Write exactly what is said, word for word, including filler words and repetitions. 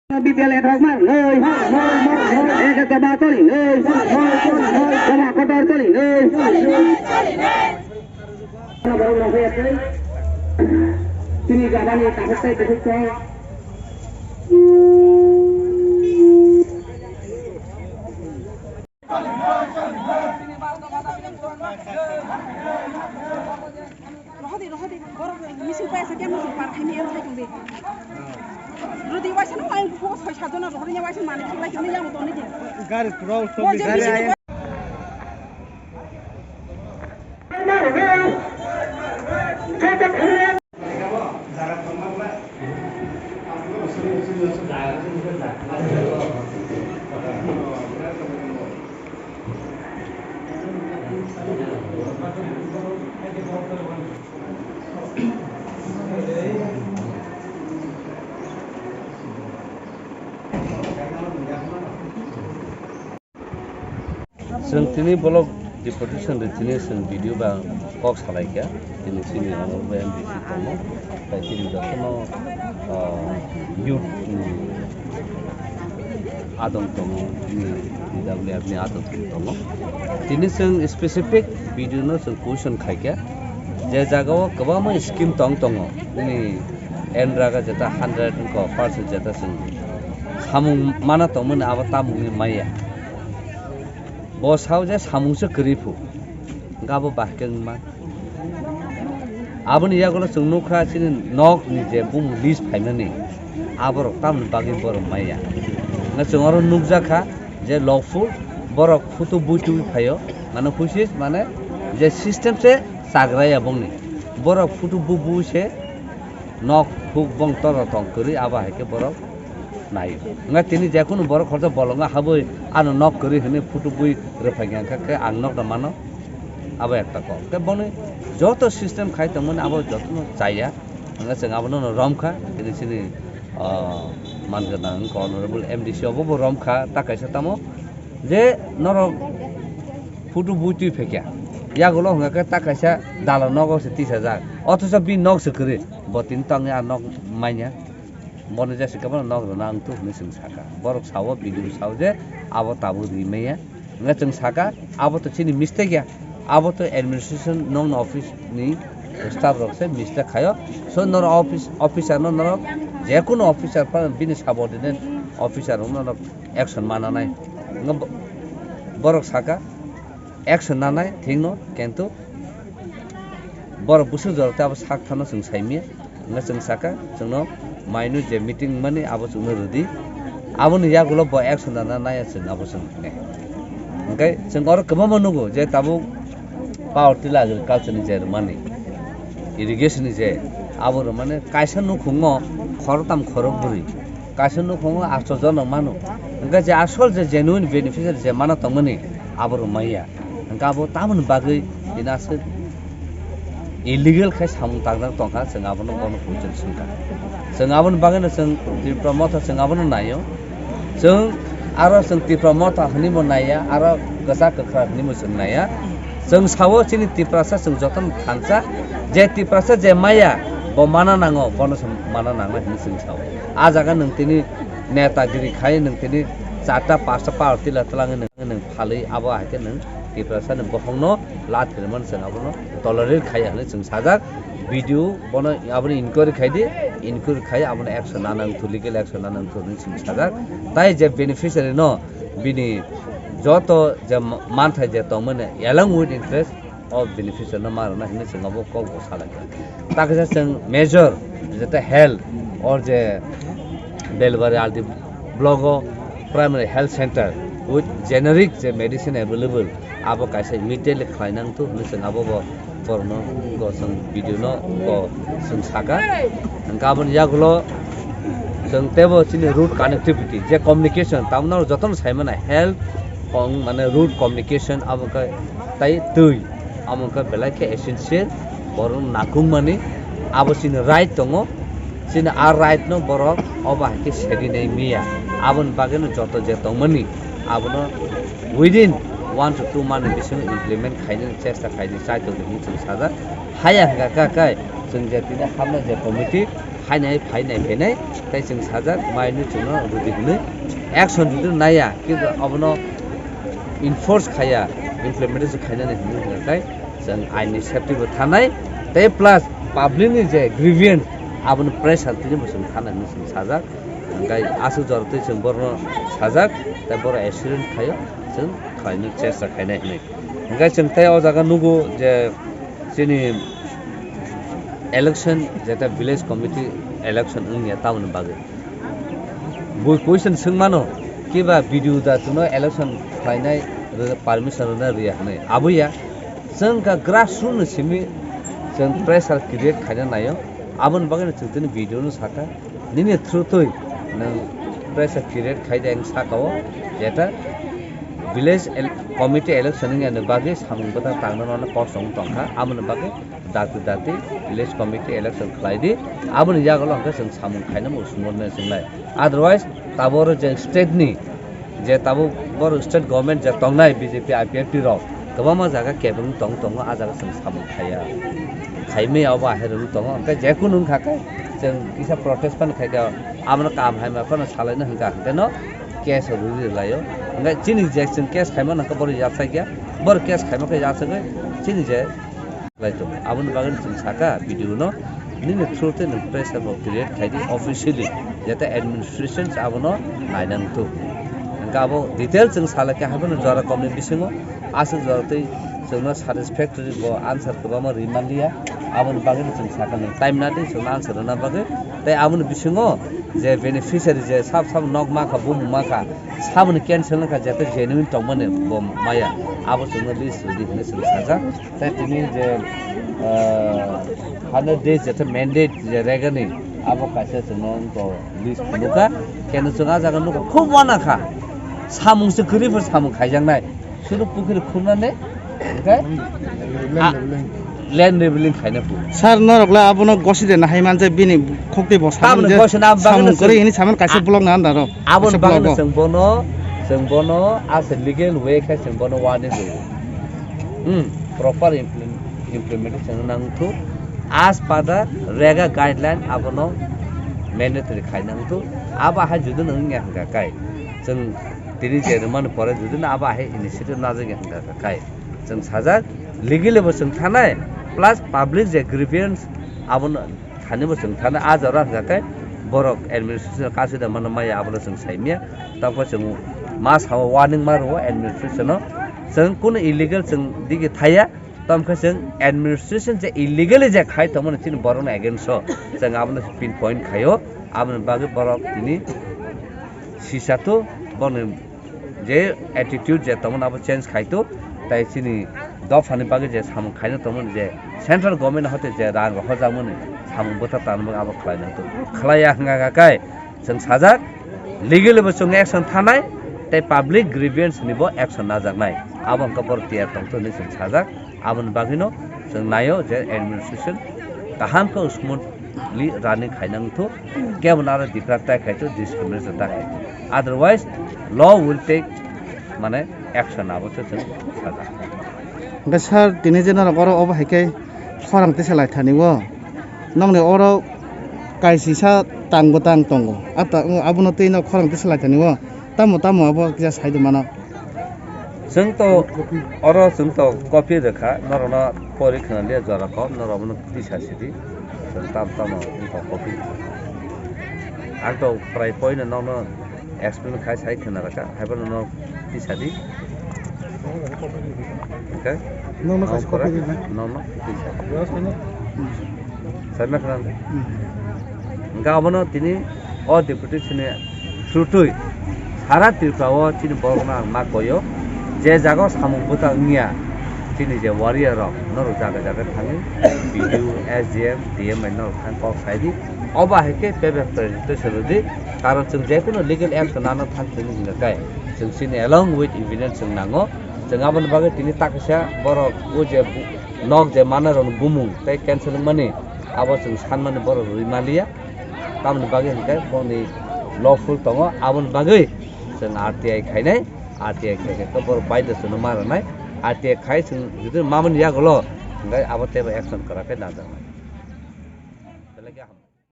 B P L ad hoc mar nei, eke keba toli nei, keba kotor toli nei. Chini jabani takhuk tei kuthuk tong. Rohodi, rohodi, borok misil paisa khe misil par khaini em thai tongdi. Rodi waisa no ang ko soi sajona rohori nya waisa mani khulai tongni yang tongni di. Gari pura usto. Gari. Chwng tini bolok deputation ri tini chwng video ba kok salai kha, tini chini honorable M D C tongo, tai tini jotono, ah, youth ni adong tongo, tini T W F ni adong tongo. Tini chwng specific video no chwng question khai kha, je jaga o kwbangma scheme tong tongo, tini N raga jeta hundred ko percent jeta chwng samung mana tongmani abo tamungni maya. Bo sao je samungsa kwrwi phu, hwnkhe abo bahai khe wngma. Aboni yagulo chwng nukha chini nokni je bumung list phaimani, aborok tamoni bagwi borok maya. Hwnkhe chwng oro nukjakha je lawful borok photo bui tubui phaio, mane huisis mane je system se chagraya bongni. Borok photo bu bu se nok huk bong toro tong kwrwi abo hai khe borok naio. Wngkha tini jekunu borok khoroksa bolongo habwi ano nok kwrwi hwnwi photo bui rwphai kha, hwnkha khe ang nokno mano, abo ekta kok. Tei boni joto system khai tongmani abo jotono chaya, wngkha chwng abono romkha, tini chini, ah, man gwnang wngkha honorable M D C obo bo romkha, ta kaisa tamo je norok photo bui twi phaikha, yagulo hwnkha khe ta kaisa dala nogo se tisajak, othocho bini nok se kwrwi, bo tini tongya nok manya. Bono jesa khe bono nok rwna wng tuk hwnwi chwng sakha. Borok sao, B D O sao je abo tabuk ri maya. Hwnkhe chwng sakha, abo to chini mistake ya. Abo to administration nokni office ni staff rok se mistake khaio. So norok office, officer no norok jekunu officer pa bini subordinate officer rok no norok action mana nai. Hwnkhe bo-, borok sakha, action nanai thikno, kintu borok bwswk jora tei abo sak thano chwng saimanya, hwnwi chwng sakha, chwngno maino je meeting mani abo chwngno rwdi, aboni yagulo bo action nana naya chwng abo chwng hwnwi. Hwnkhe chwng oro kwbangma nugo je tabuk power tiller agriculture ni je rwmani, irrigation ni je abo rwmani kaisa nukhungo khoroktham khorokbrwi, kaisa nukhungo atso jono mano, hwnkhe je asol je genuine beneficiary je mana tongmani abo rwmaya. Hwnkhe abo tamoni bagwi tini aswk illegal khe samung tangjak tongkha, chwng abono bono question swngkha. Chwng aboni bagwino chwng Tipra Motha chwng abono naio. Chwng aro chwng Tipra Motha hwnwibo naiya, aro kwchak kwkhrang hwnwibo chwng naiya. Chwng sao chini Tiprasa chwng jotono thansa, je Tiprasa je maya bo mana nango, bono se mana nangnai hwnwi chwng sao. A jaga nwng tini netagiri khai nwng tini charta pasta power tiller twlangwi nwng, nwng phalwi abo hai khe nwng Tiprasani bokhokno lathirmani chwng abono tolerate khaiya hwnwi chwng sajak. B D O bono abono inquiry khaidi, inquiry khai abono action nana wngthu, legal action nana wngthu hwnwi chwng sajak. Tai je beneficiary no bini joto je ma-, manthai je tongmani along with interest, o beneficiary no ma rwna hwnwi chwng abo kok bo salai kha. Ta kisa chwng major jeta health or je Belbari R D block o primary health center with generic je medicine available, abo kaisa immediately khlai nang thu hwnwi chwng abo bo borokno bo chwng B D O no bo chwng saka. Hwnkhe aboni yagulo chwng teibo chini road connectivity je communication tamno jotono sai mano health kong mane road communication abo khe tai twi. Amo wngkha belai khe essential, borok nakungmani, abo chini right tongo, chini a right no borok obo hai khe sedi nai miya. Aboni bagwi no joto je tongmani, abono within one to two month ni bisingo implement khainani chesta khaidi chai tongdi hinwi chwng sajak. Haya hwnkha kha khe chwng je tini hapnai je committee, Phainai, phainai, phainai, tei chwng sajak, mai hwnwi chwngno rwdi hwnwi action rwdi naiya, kintu abono enforce khaiya, implementation khainani hwnwi hwnkhe chwng aini safety bo thanai, tei plus public ni je grievance abono pressure tini bo chwng thanai hwnwi chwng sajak, hwnkhe aswk jora twi chwng borno sajak, tei boro accident khaio, chwng khlainwi chesta khainai hwnwi. Hwnkhe chwng tei o jaga nugo je chini election, jeta village committee election wngya tamoni bagwi. Bo question swngmano, kiba B D O da chwngno election khlainai rw-, permission rwna rwya hwnwi. Aboya, chwng kha grassroot ni simi chwng pressure create khaina naio. Aboni bagwino chwng tini B D O no sakha, nini through twi nwng pressure create khai de ang sakao, jeta village el-, committee election wngya ni bagwi samung bwtang tangna nokna kosong tongkha. Aboni bagwi dakti dakti village committee election khlai di, aboni yagulo hwnkhe chwng samung khainani bo sumornai chwngnai. Otherwise, tabuk oro je state ni, je tabuk boro state government je tongnai B J P, I P F T rok, kwbangma jaga kebeng tong tongo, ah jaga chwng samung khaiya. Khaimaya obo ahai rwgwi tongo, hwnkhe je kunu wngkha khe chwng kisa protest phano khaikha, abono kaham hamya phano salaina hwnkha, hwnkhe no case rwgwi rwlaio. Hwnkhe chini je chwng case khaimano hwnkhe boro yachakya, boro case khaima khe yachagwi chini je Khlai tongo. Aboni bagwi chwng sakha video no, nini through tei nwng pressure bo create khai di officially, jate administration abono naina wngthok. Hwnkhe abo detail chwng salai khe haphano jora komni bisingo aswk jora tei chwngno satisfactory bo answer kwbangma rwi manliya. Aboni bagwi chwng sakha nwng time na di chwngno answer rwna bagwi. Tei aboni bisingo je beneficiary je sab sab nok mankha, bumung mankha, saboni cancel wngkha, jate genuine tongmani bo maya, abo chwngno list rwdi hwnwi chwng sajak. Tei tini je, ah, hundred days jete mandate je regani, abo kaisa chwngno wngkha list phunukha. Keno chwng ah jaga nukha, khub uanakha. Samung se kwrwi pho samung khaijaknai. Sudu pukhiri khunani, hwnkhe, ah, land leveling khaina phu. Sir, norok le abono gosi de nahai manja bini khokti bo samung je gosi na bagwi samung se kwrwi hini saman kaisa ah, block na andaro. Aboni bagwi chwng bono, chwng bono as a legal way khe chwng bono warning rwo. Hmm, proper implement-, implementation nang thu. As per the rega guideline abono mandatory khai nang thu. Abo hai jodi nang ya hwnkha kai. Chwng tini je rwmani pore jodi na abo hai initiative najak ya hwnkha kai. Chwng sajak legally bo chwng thanai plus public je grievance abono thani bo chwng thani ah jora hwnkha khe borok administration kaisa da mano maya abono chwng saimya. Tamo chwng ma sao warning ma rwo administration no. Chwng kunu illegal chwng digi thaya. Tamo khe chwng administration je illegally je khai tongmani chini borokni against o chwng abono pinpoint khaio. Aboni bagwi borok tini sisa tu borokni je attitude je tongmani abo change khai tu. Tai chini dophani bagwi je samung khaina tongmani je central government hote je rang rok hojakmani samung bwtha tanmani abo khlaina tu khlaiya hwnkha khe kai chwng sajak legally bo chwng action thanai tei public grievance ni bo action najaknai abo hwnkha borok tiyar tongthok hinwi chwng sajak. Aboni bagwino chwng naio je administration kaham khe smoothly running khaina wngthok, kebo naro diprak tai khai to discrimination ta khai to. Otherwise, law will take, mane, action abo se chwng sajak. Hwnkhe sir, tini je norok oro obo hai khe khorang tisa lai thani o, nokni oro kaisisa tang bwtang tongo, abono twi no khorang tisa lai thani o, tamo tamo abo kisa sai di mano. Chwng to oro chwng to copy rwkha, norokno pori khna liya jora kok, norok abono tisa sidi. Chwng tam tamo wngkha copy. Ang to prai poino nokno explain khai sai khna rwkha, haiphano norok tisa di. Okay? Nokno kaisa copy rwkha. Nokno tisa. Saima khna. Hmm. Hwnkhe abono tini o deputation ni through twi sara Tripura o chini borok no ang ma koyo, je jaga o samung bwtang wngya chini je warrior rok norok jaga jaga thangwi B D O, S D M, D M bai norok thang kok sai di. Obo hai khe paper presentation rw di, karon chwng je kunu legal action nana thang thwngwi hwnka khe chwng chini along with evidence chwng nango. Chwng aboni bagwi tini takisa borok o je bu-, nok je manai rokni bumung tei cancel wngmani abo chwng sanmani borok rwi manliya. Tamoni bagwi hwnkhe boni lawful tongo, aboni bagwi chwng R T I khainai, R T I khaikhe borok baidosonwi ma rwnai, R T I khai chwng jodi mamani yagulo hwnkhe abo teibo action kwrak khe najaknai.